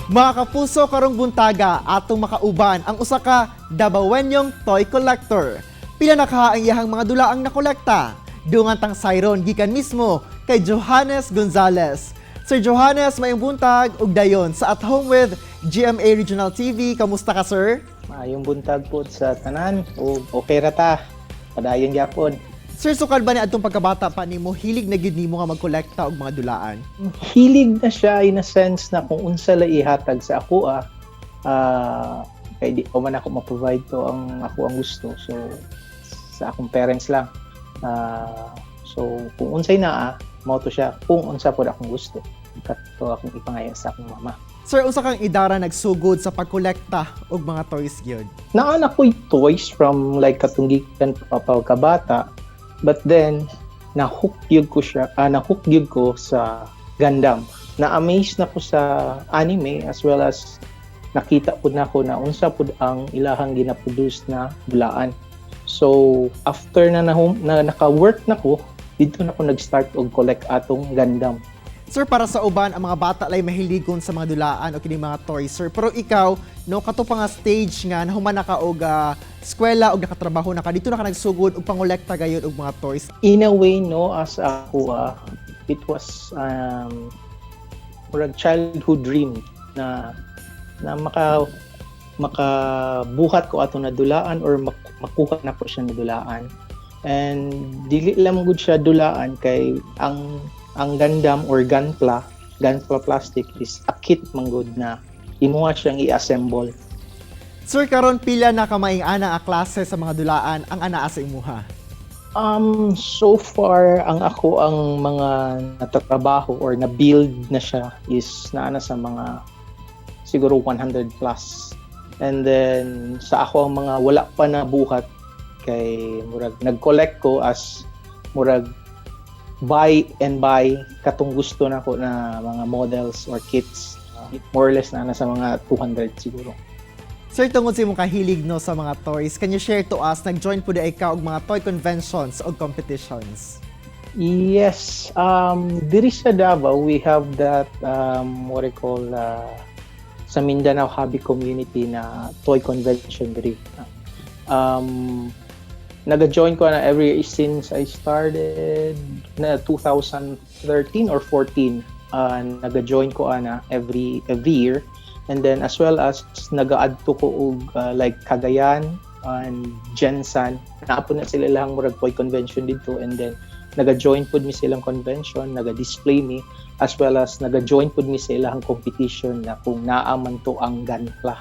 Mga kapuso, karong buntaga atong makauban ang usa ka Dabawenyong toy collector. Pila na ka ang iyahang mga dulaang nakolekta? Dungan tang sayron gikan mismo kay Johannes Gonzales. Sir Johannes, maayong buntag ug dayon sa At Home with GMA Regional TV. Kamusta ka, sir? Maayong buntag po sa tanan. O okay ra ta. Padayon gyapon. Sir, sukad ba ni adtong pagkabata pa nimo, hilig na gyud nimo nga magkolekta og mga dulaan? Hilig na siya in a sense na kung unsa la ihatag sa ako kay di ko man ako ma-provide to ang ako ang gusto. So sa akong parents lang. So kung unsay naa, mao to siya kung unsa pod akong gusto. Kato akong ipangayo sa akong mama. Sir, unsa kang idara nagsugod sa pagkolekta og mga toys gyud? Naa na ko'y toys from like katong gikan pa pagkabata, but then na-hook gyud ko siya, na-hook gyud ko sa Gundam. Na-amaze na ko sa anime as well as nakita pud nako na unsa pud ang ilahang gina-produce na dulaan. So after na naka-work na ko didto na ko nag-start og collect atong Gundam. Sir, para sa uban, ang mga bata lay mahiligon sa mga dulaan o kini mga toys, sir. Pero ikaw, no, kato pa nga stage nga nahuman na ka og eskwela og nakatrabaho na ka, didto na ka nagsugod og pangolekta gayud og mga toys? In a way, no, as ako it was murag childhood dream na na makabuhat ko ato na dulaan or makuha na ko siya na dulaan. And dili lang gud siya dulaan kay ang Gundam or Gunpla plastic is a kit man gud na imuha siyang i-assemble. Sir, karon pila na ka maing ana a klase sa mga dulaan ang anaa sa imuha? So far, ang ako ang mga natatrabaho or na-build na siya is naa na sa mga siguro 100 plus. And then sa ako ang mga wala pa na buhat kay murag nag-collect ko as murag buy and buy katong gusto nako na mga models or kits. More or less naa na sa mga 200 siguro. Sir, tungod sa imong kahilig, no, sa mga toys, can you share to us, nag-join pud ka og mga toy conventions o competitions? Yes, diri sa Davao we have that what I call sa Mindanao Hobby Community na toy convention diri. Naga-join ko na every since I started na 2013 or 14. Naga-join ko ana every year and then as well as naga-adto ko og like Cagayan and GenSan. Naa pod na sila lang murag toy convention didto and then naga-join pud mi silang convention, naga-display mi as well as naga-join pud mi sa ilang competition na kung naa man to ang Gunpla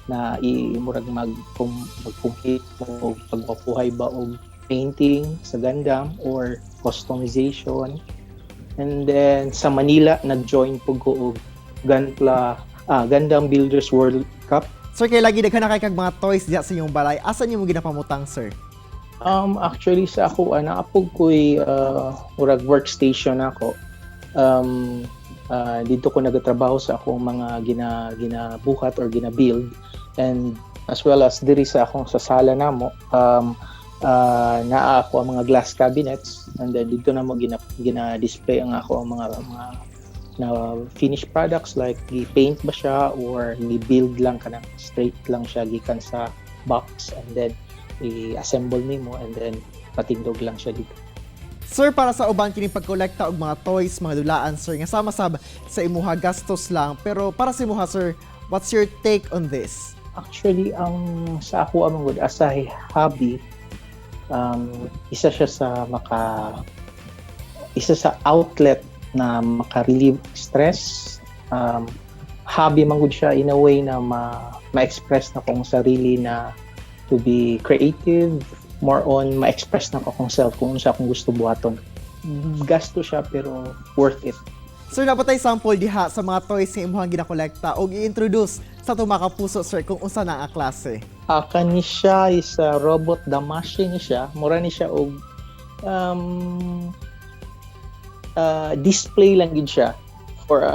na i murag mag-compete mo og pagpapuhay ba og painting sa Gundam or customization. And then sa Manila nag-join pud ko og Gunpla Gundam Builders World Cup. Sir, kay lagi daghan na kay kag mga toys diya sa inyong balay. Asa nimo ginapamutang, sir? Actually sa ako, naa pud ko'y murag workstation ako. Didto ko nagatrabaho sa akong mga ginabuhat or gina-build and as well as diri sa akong sa sala namo naa ako ang mga glass cabinets and then didto namo gina display ang ako ang mga na finished products like gi-paint ba siya or gi-build lang, kanang straight lang siya gikan sa box and then i-assemble nimo and then patindog lang siya didto. Sir, para sa uban, kini pagkolekta og mga toys, mga dulaan, sir, nga sama sab sa imuha gastos lang. Pero para sa imuha, sir, what's your take on this? Actually, ang sa ako among good as a hobby, isa siya sa outlet na maka-relieve stress. Hobby man gud siya in a way na ma-express na kong sarili na to be creative, more on ma-express na ko akong self kung unsa akong gusto buhaton. Gasto siya pero worth it. Sir, naa ba tay sample diha sa mga toys nga imuhang ginakolekta og i-introduce sa atong mga kapuso, sir, kung unsa na ang klase? Kani siya is a Robot Damashii ni siya. Mura ni siya og display lang gid siya. For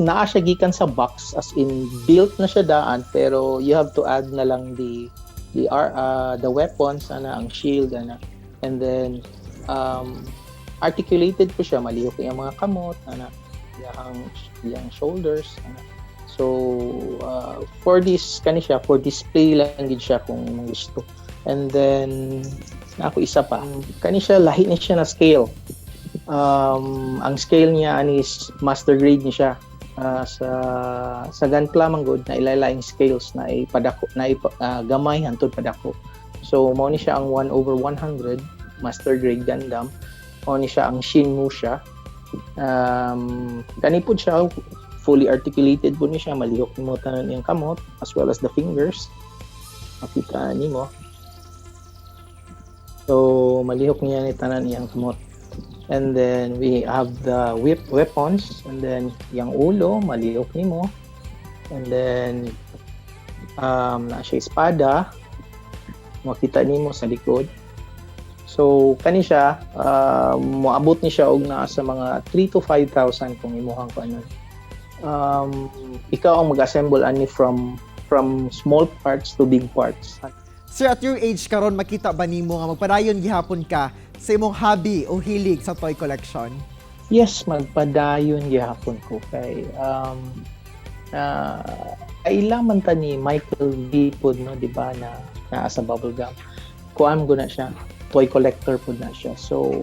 naa siya gikan sa box as in built na siya daan pero you have to add na lang the weapons ana, ang shield ana, and then articulated po siya, malihok yung mga kamot ana, iyang shoulders ana. So So for this, kani siya, for display lang gid siya kung imong gusto. And then ako isa pa. Kani siya, lahi ni siya na scale. Ang scale niya ani is master grade ni siya. Sa Gunpla man gud na ilalaing scales na ipadako na ipa, gamay hantod padako. So mao ni siya ang 1 over 100 master grade Gundam. Mao ni siya ang Shin Musha. Kani pud siya, fully articulated po ni siya, malihok nimo tanan iyang kamot as well as the fingers. Makita nimo. So malihok niya ni tanan iyang kamot. And then we have the weapons, and then yang ulo malihok nimo. And then naa siya espada, makita nimo sa likod. So kani siya, moabot ni siya og naa sa mga 3 to 5,000 kung imuhang kuanon. Ikaw ang mag-assemble ani from small parts to big parts. Sir, at your age karon, makita ba nimo nga magpadayon gihapon ka sa imong hobby o hilig sa toy collection? Yes, magpadayon gihapon ko kay kaila man ta ni Michael V pod, no, di ba, na naa sa Bubblegum. Kuan ko na siya, toy collector pod na siya. So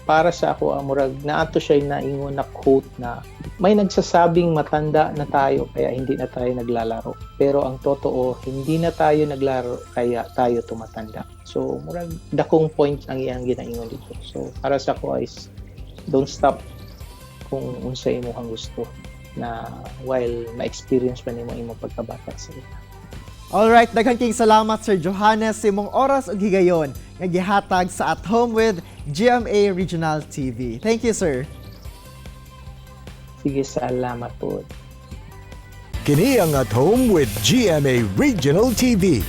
para sa ako, ang murag naato siya naingon na quote na may nagsasabing matanda na tayo kaya hindi na tayo naglalaro. Pero ang totoo, hindi na tayo naglaro kaya tayo tumatanda. So murag dakong point ang iyang ginaingon dito. So para sa ako is don't stop kung unsa imong gusto na while ma-experience pa nimo imong pagkabata sa ila. Alright, daghan kayong salamat, Sir Johannes, sa imong oras ug higayon nga gihatag sa At Home with GMA Regional TV. Thank you, sir. Sige, salamat po. Kini ang At Home with GMA Regional TV.